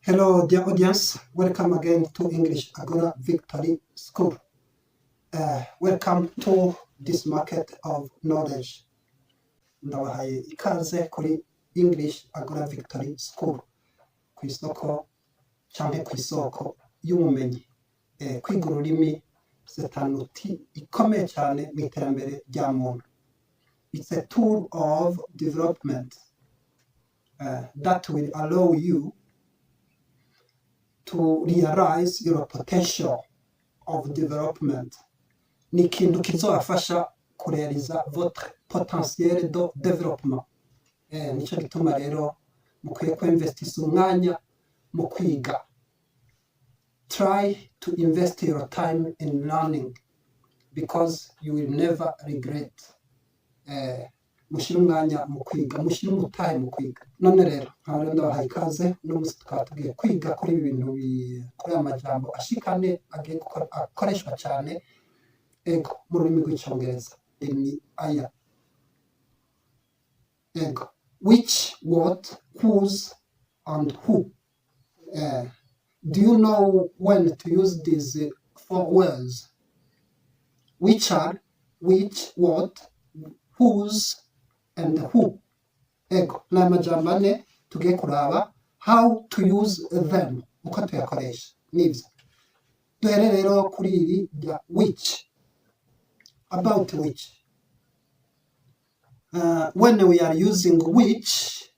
Hello, dear audience. Welcome again to English Agora Victory School. Welcome to this market of knowledge. Ndabahaye ikaze kuri English Agora Victory School, ku isoko canke ku isoko y'ubumenyi. Kwiga ururimi, c'est un outil ikomeye cyane mu iterambere rya muntu. It's a tool of development that will allow you to realize your potential of development. Ni ikintu kizobafasha kurealiza votre potentiel de développement. Nico gituma rero mukwiye kuinvestisa umwanya mu kwiga. Try to invest your time in learning because you will never regret. Mushyire umwanya mu kwiga, mushyire umutahe mu kwiga. None rero nkaba rero ndabahaye ikaze. Uno munsi tukaba tugiye kwiga kuri ibi bintu kuri aya majambo ashikane agiye akoreshwa cyane, ego, mu rurimi rw'Icyongereza. Ni aya, ego: which, what, whose and who. Do you know when to use these four words, which are which, what, whose and who? Ego, ni amajambo ane tugiye kuraba how to use them, uko tuyakoresha. Nibyo, duhere rero kuri iri rya which. About which, when we are using which,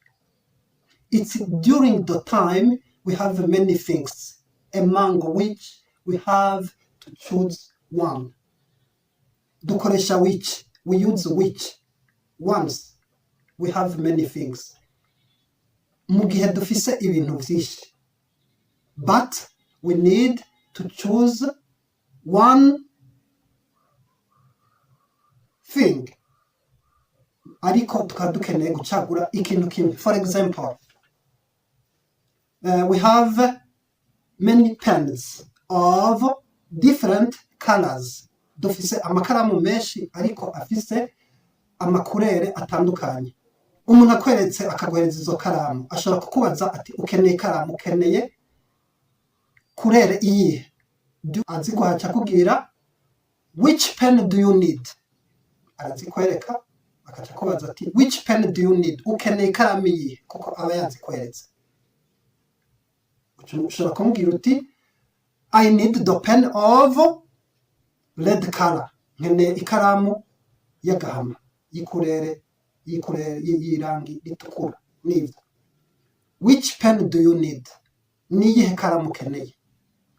it's during the time we have many things among which we have to choose one. Dukoresha which, we use which once we have many things, mu gihe dufise ibintu byinshi, but we need to choose one thing, ariko tukaba dukeneye gucagura ikintu kimwe. For example, we have many pens of different colors. Dufise amakaramu menshi ariko afise amakurere atandukanye. Umuntu akweretse, akaguhereza izo karamu, ashobora kukubaza ati: "Ukeneye ikaramu, ukeneye couleur iyihe?" Aziguha aca akubwira: "Which pen do you need?" Arazikwereka, akaca akubaza ati: "Which pen do you need?" Ukeneye ikaramu iyihe? Kuko aba yazikweretse, ushobora kumubwira uti: "I need the pen of red color." Nkeneye ikaramu y'agahama, y'ikurere y'irangi ritukura. Nibyo, which pen do you need? Ni iyihe karamu ukeneye?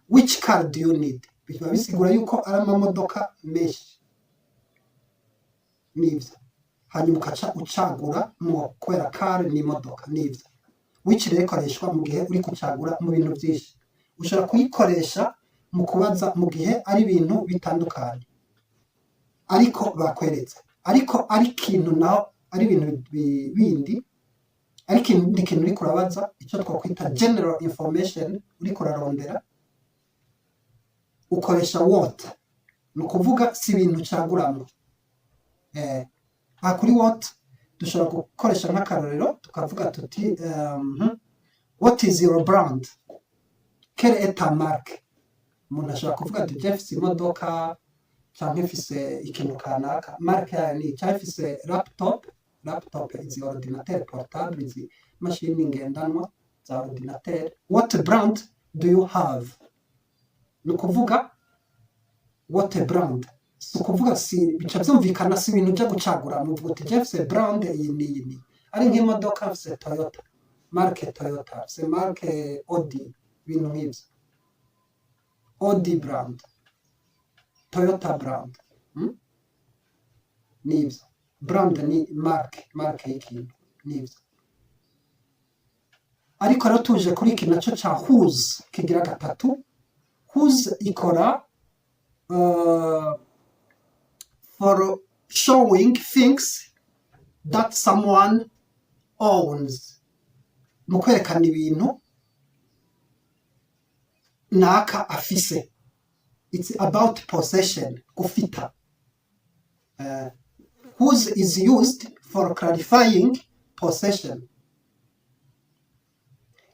Which car do you need? Biba bisigura yuko ari amamodoka menshi. Nibyo, hanyuma ukaca ucagura mwo, kubera car ni imodoka. Nibyo, which rero ikoreshwa mu gihe uri kucagura mu bintu byinshi. Ushobora kuyikoresha mu kubaza mu gihe ari ibintu bitandukanye ariko bakweretse, ariko ari ikintu naho ari ibintu bindi, ari ikindi kintu uriko urabaza, icyo twakwita general information uriko urarondera, ukoresha what. Ni ukuvuga si ibintu ucaguramwo. Aha kuri what dushobora gukoresha nk'akarorero, tukavuga tuti: "What is your brand?" Quelle est ta marque? Umuntu ashobora kuvuga ati: "Je mfise imodoka," canke mfise ikintu kanaka, marque yayo ni, canke mfise laptop. Laptop, izi ordinateur portable, izi mashini ngendanwa za ordinateur. "What brand do you have?" Ni ukuvuga what brand, si ukuvuga, si bica byumvikana, si ibintu byo gucagura. Muvuga uti: "Je mfise brand iyi n'iyi n'iyi." Ari nk'imodoka, mfise Toyota, marque Toyota, mfise marque Audi, ibintu nk'ibyo. Audi brand, Toyota brand, Nibyo, brand ni marque, marque y'ikintu. Nibyo, ariko rero tuje kuri iki nacyo cya whose, kigira gatatu. Whose ikora for showing things that someone owns, mu kwerekana ibintu naka afise. It's about possession, gufita. Whose is used for clarifying possession.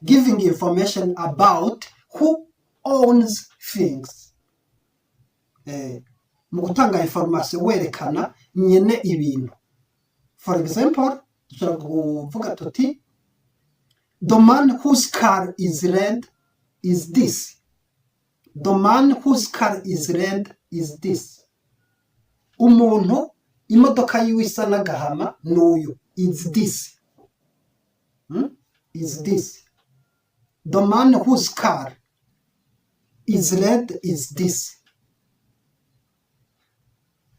Giving information about who owns things. Mu gutanga information werekana nyene ibintu. For example, dushobora kuvuga tuti: "The man whose car is red is this." The man whose car is red is this. Umuntu imodoka yiwe isa n'agahama n'uyu. Is this. Is this. The man whose car is red is this.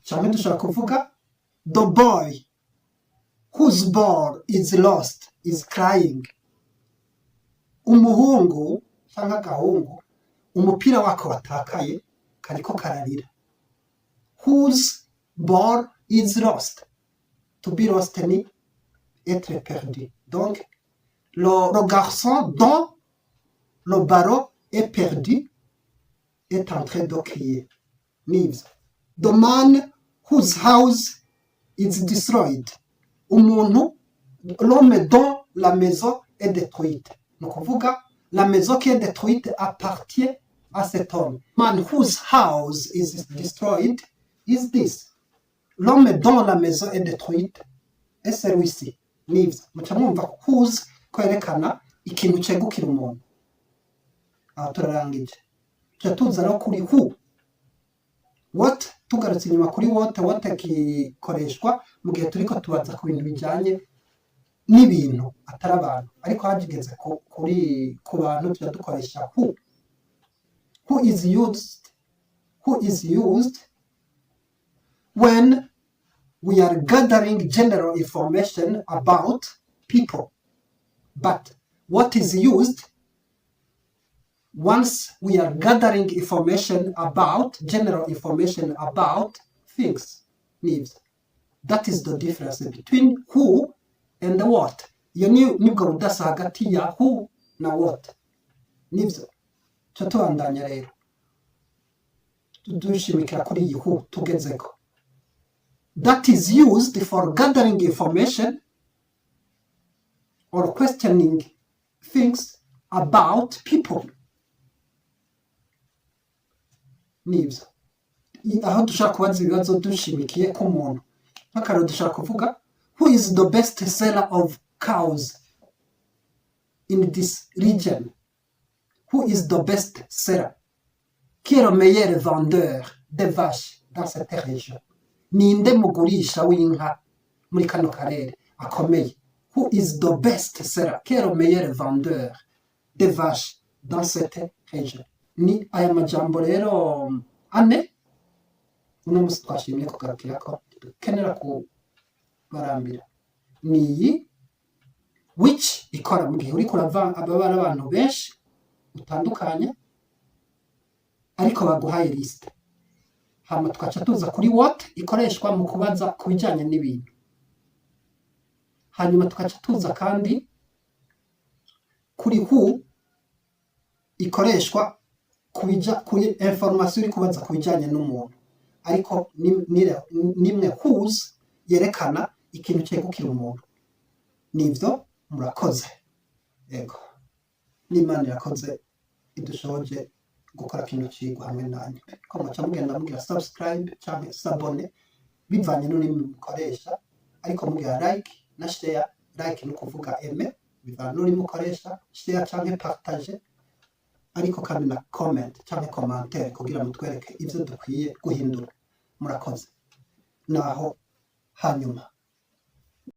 Cyangwa dushobora kuvuga: "The boy whose ball is lost is crying." Umuhungu cyangwa agahungu umupira wako watakaye kariko kararira. Whose ball is lost. To be lost ni être perdu. Donc le garçon dont le ballon est perdu est en train de crier. Nivyo. The man whose house is destroyed. Umuntu, l'homme dont la maison est détruite. Ni ukuvuga la maison qui est détruite appartient à cet homme. Man whose house is destroyed is this. L'homme dont la maison est détruite est celui-ci. Nivyo. Muca mwumva whose kwerekana ikintu cegukira umuntu. Aha turarangije. Tuca tuza rero kuri who. What, tugarutse inyuma kuri what, what kikoreshwa mu gihe turiko tubaza ku bintu bijanye n'ibintu atari abantu, ariko hageze kuri ku bantu tuja dukoresha who. Who is used, who is used when we are gathering general information about people, but what is used once we are gathering information about general information about things. Nivyo. That is the difference between who and what. Iyo ni nibwo budasa hagati ya who na what. Nivyo. Tuca tubandanya rero dushimikira kuri iyi who tugezeko. That is used for gathering information or questioning things about people. Nivyo. Aho dushobora kubaza ibibazo dushimikiye ku muntu. Nk'akarero, dushobora kuvuga: "Who is the best seller of cows in this region?" Who is the best seller? Qui est le meilleur vendeur de vaches dans cette région? Ninde mugurisha w'inka muri kano karere akomeye? Who is the best seller? Qui est le meilleur vendeur de vaches dans cette région? Ni aya majambo rero ane uno munsi twashimye kugarukira ko dukenera kubarambira. Ni iyi which ikora mu gihe uriko urava ababa ari abantu benshi utandukanye ariko baguhaye liste. Hama tugaca tuza kuri what ikoreshwa mu kubaza ku bijyanye n'ibintu. Hanyuma tugaca tuza kandi kuri who ikoreshwa ku bija kuri information uri kubaza ku bijyanye n'umuntu, ariko nimwe whose yerekana ikintu cyegukira umuntu. Nivyo, murakoze. Yego, n'Imana irakoze idushoboje gukora kino cigwa hamwe nanyu. Ko muca mugenda mugira subscribe canke s'abonner bivanye n'ururimi mukoresha, ariko mugira like na share. Like ni ukuvuga aimer, bivana n'ururimi ukoresha, share canke partage, ariko kandi na comment canke commentaire kugira mutwereke ivyo dukwiye guhindura. Murakoze, naho hanyuma.